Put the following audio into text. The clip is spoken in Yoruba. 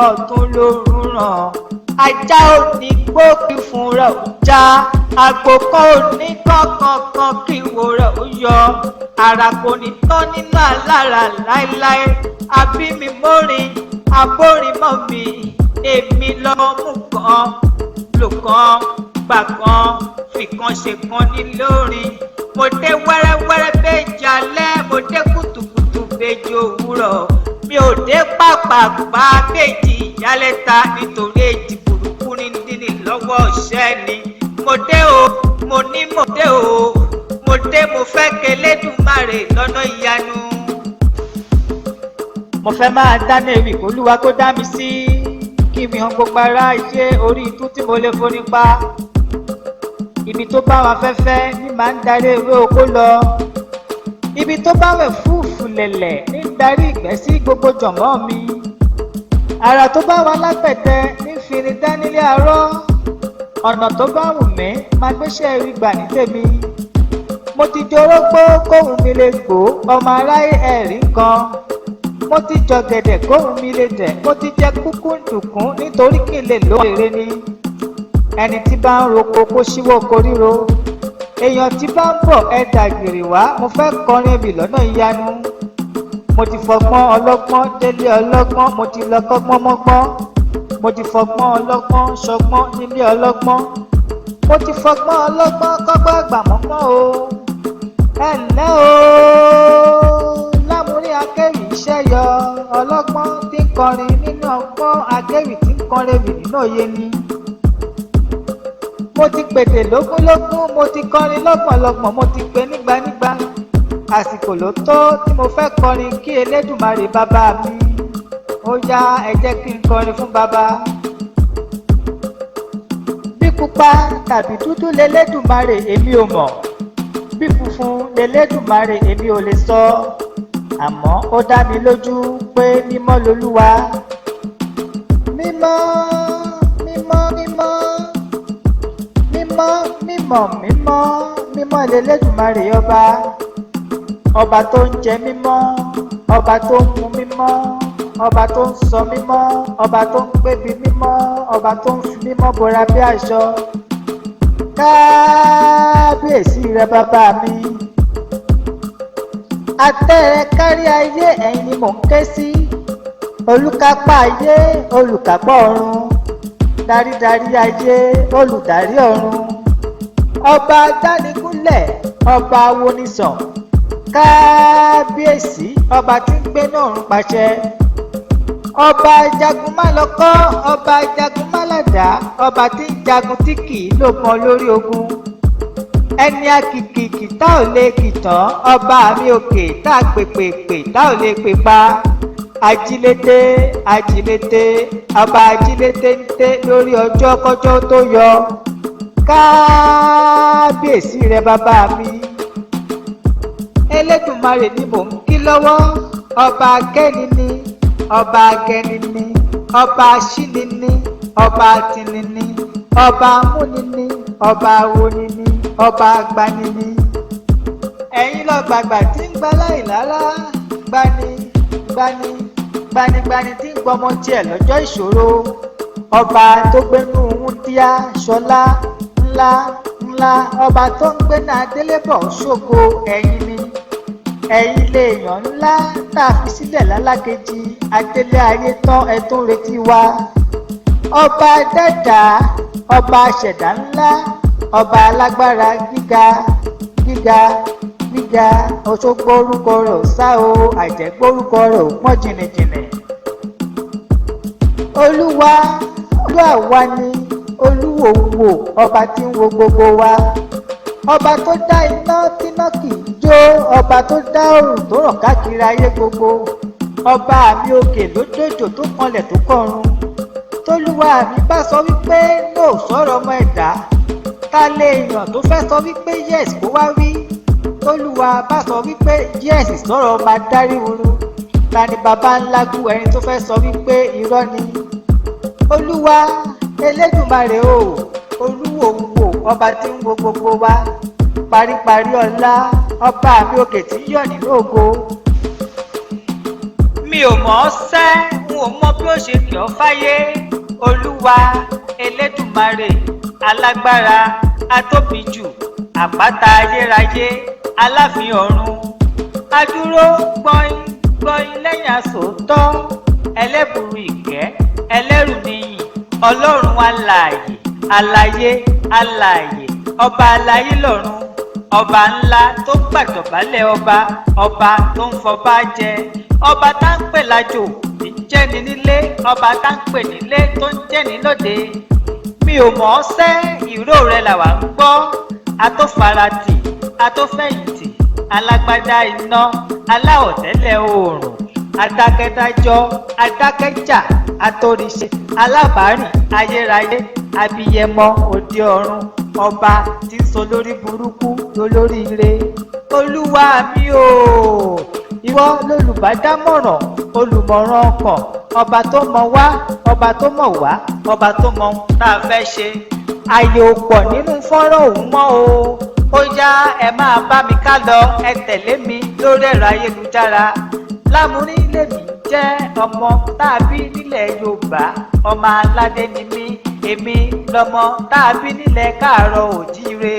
Ọ̀tún lóru ràn. Ajá ò ní gbó kí fún rẹ̀ ó já, àgbò kan ò ní kọ̀ọ̀kan kí ìwo rẹ̀ ó yọ. Àrà kò ní tán nínú alára láéláé. Àbí mi mórin, àbórin mọ́ mi, èmi lọ́mọ mú kan, lò kan, gbà kan, fìkan ṣe kan ní lórin. Mo dé wẹ́rẹ́wẹ́rẹ́ béjì alẹ́, mo dé kùtùkùtù béjì òwúrọ̀. Mi ò dé pàpàpà béjì ìyálẹ́ta nítorí èjì burúkú ní dídì lọ́wọ́ ọ̀ṣẹ́ ni. Mo dé o, mo ní mo dé o, mo dé, mo fẹ́ k'Elédùmarè lọ́nà ìyanu. Mo fẹ́ máa dáná ewì k'Olúwa kó dá mi sí, kí mi hàn gbogbo aráyé orí itú tí mo lè forí pa. Ibi tó bá wa fẹ́fẹ́ ní máa ń darí ewé oko lọ. Ibi tó bá wẹ̀ fúùfù lẹ̀lẹ̀ ní ń darí ìgbẹ́ sí gbogbo jọ̀mọ́ mi. Àrà tó bá wa lápẹ̀tẹ ní fini dánilé arọ́. Ọ̀nà tó bá wù mí máa gbéṣẹ́ rí gbà ní tèmi. Mo ti jorógbó kóhun mi lè gbó, ọmọ aráyé ẹ̀rí kan. Mo ti jọ̀gẹ̀dẹ̀ kóhun mi lè dẹ̀, mo ti jẹ kúkúǹdùkún nítorí kí n lè ló èrè ni. Ẹni tí bá ń roko kó ṣíwọ́ koríro. Èèyàn tí bá ń bọ̀ ẹ dàgìrì wá, mo fẹ́ kọrin ebì lọ́nà ìyanu. Mo ti fọgbọ́n ọlọ́gbọ́n délé ọlọ́gbọ́n, mo ti lọ kọ́gbọ́n mọ́gbọ́n. Mo ti fọgbọ́n ọlọ́gbọ́n ṣọgbọ́n nílé ọlọ́gbọ́n. Mo ti fọgbọ́n ọlọ́gbọ́n kọ́gbọ́n àgbà mọ́gbọ́n o. Ẹ ǹlẹ́ o, lámúrí akéwì iṣẹ́ yọ, ọlọ́gbọ́n tí ń kọrin nínú ọgbọ́n, akéwì tí ń kọrin ebì nínú òye ni. Mo ti pèdè lógúnlógún, mo ti kọrin lọ́gbọ̀nlọ́gbọ̀n, mo ti pè nígbanígba. Àsìkò ló tó tí mo fẹ́ kọrin kí Elédùmarè bàbá mi. Ó yá, ẹ jẹ́ kí n kọrin fún bàbá. Bí pupa tàbí dúdú l'Elédùmarè èmi ò mọ̀, bí funfun l'Elédùmarè èmi ò lè sọ. Àmọ́ ó dá mi lójú pé mímọ́ lolúwa. Mímọ́, mímọ́, mímọ́, mímọ́, mímọ́, mímọ́, mímọ́ l'Elédùmarè ọba. Ọba tó ń jẹ mímọ́, ọba tó ń mu mímọ́, ọba tó ń sọ mímọ́, ọba tó ń gbébi mímọ́, ọba tó ń fi mímọ́ bora bí aṣọ. Kábíyèsí rẹ bàbá mi. Atẹ́rẹ kárí ayé, ẹ̀yin ni mò ń ké sí. Olùkápá ayé, olùkápá ọ̀run. Darídarí ayé, olùdarí ọ̀run. Ọba dánigúnlẹ̀, ọba awonisàn. Kábíyèsí, ọba tí ń gbé náà ń pàṣẹ. Ọba jagun má lọ́kọ́, ọba jagun má làdá, ọba tí ń jagun tí kì í lòpọn lórí ogun. Ẹni akìkìkì tá ò lè kìtàn, ọba mi òkè tá a pèpèpè tá ò lè pè pa. Ajílété, ajílété, ọba ajílété ń té lórí ọjọ́ kọjọ́ tó yọ. Kábíyèsí rẹ bàbá mi. Elédùmarè ni mò ń kí lọ́wọ́, ọba akẹ́ni ni, ọba agẹni ni, ọba aṣíni ni, ọba atini ni, ọba amúni ni, ọba awoni ni, ọba agbani ni. Ẹ̀yin lọ́gbàgbà tí ń gba láìlára, gbani gbani gbanigbani tí ń gbọmọ tiẹ̀ lọ́jọ́ ìṣòro. Ọba tó gbénú wúndíá ṣọlá ńlá ńlá, ọba tó ń gbéná adélébọ̀ ṣògo, ẹ̀yin ni. Ẹ̀yin lèèyàn ńlá tá a fi sílẹ̀ lálákejì, adélé ayé tán ẹ tó ń retí wa. Ọba dẹ́dà, ọba aṣẹ̀dá ńlá, ọba alágbára gíga gíga gíga. Oṣogbo orúkọ rẹ̀ ò sá o, àjẹgbó orúkọ rẹ̀ ò pọ́n jìnnìjìnnì. Olúwa, olúwa wa ni, olúwòwò, ọba tí ń wo gbogbo wa. Ọba tó dá iná tíná kì í jó, ọba tó dá òrùn tó ràn káàkiri ayé gbogbo. Ọba mi òkè lójòjò tó kanlẹ̀ tó kọrun. Tólúwa mi bá sọ wípé no sọ̀rọ̀ ọmọ ẹ̀dá, ta lè yàn tó fẹ́ sọ wípé yes kó wá wí? Tólúwa bá sọ wípé yes sọ̀rọ̀ ọmọ adarí wuru, ta ni baba ńlá kú ẹni tó fẹ́ sọ wípé irọ́ ni? Olúwa Elédùmarè o, olúwòwò, ọba tí ń wo gbogbo wa. Paríparí ọlá, ọba mi òkè tí ń yọ̀ nínú ògo. Mi ò mọ̀ ọ́ sẹ́, n N ò mọ bí ó ṣe kì ọ́ fáyé. Olúwa Elédùmarè, alágbára, atóbijù, àpáta ayérayé, aláàfin ọ̀run, adúró gbọ̀in gbọ̀in lẹ́yìn asòótọ́, ẹlẹ́bùrú ìkẹ́, ẹlẹ́rù níyìn, ọlọ́run alààyè, alààyè, alààyè, ọba aláyé lọ́run, ọba ńlá tó ń gbàdọ̀bálẹ̀ ọba, ọba tó ń fọba jẹ, ọba tá ń pè lájò tí ń jẹ́ni nílé, ọba tá ń pè nílé tó ń jẹ́ni lóde. Mi ò mọ̀ ọ́ sẹ́, ìró rẹ làwa ń gbọ́. Atófaratì, atófẹ̀yìntì, alágbádá iná, aláwọ̀tẹ́lẹ̀ oòrùn, adákẹ́dájọ́, adákẹ́jà, atóríṣe, alábàárìn ayérayé, abiyẹmọ òde ọ̀run, ọba tí ń sọ lórí burúkú lólóríire. Olúwa mi o, ìwọ lolùbádámọ̀ràn, olùmọ̀ràn ọkàn, ọba tó mọ̀ wá, ọba tó mọ̀ wá, ọba tó mọ̀ ohun tá a fẹ́ ṣe. Ààyè ò pọ̀ nínú fọ́nrán òun mọ́ o. Ó yá, ẹ máa bá mi ká lọ, ẹ tẹ̀lé mi lórí ẹ̀rọ ayélujára. Lámúrí lèmi jẹ́, ọmọ tá a bí nílẹ̀ Yorùbá, ọmọ aládé ni mí, èmi lọmọ tá a bí nílẹ̀ káàárọ̀ òjíire.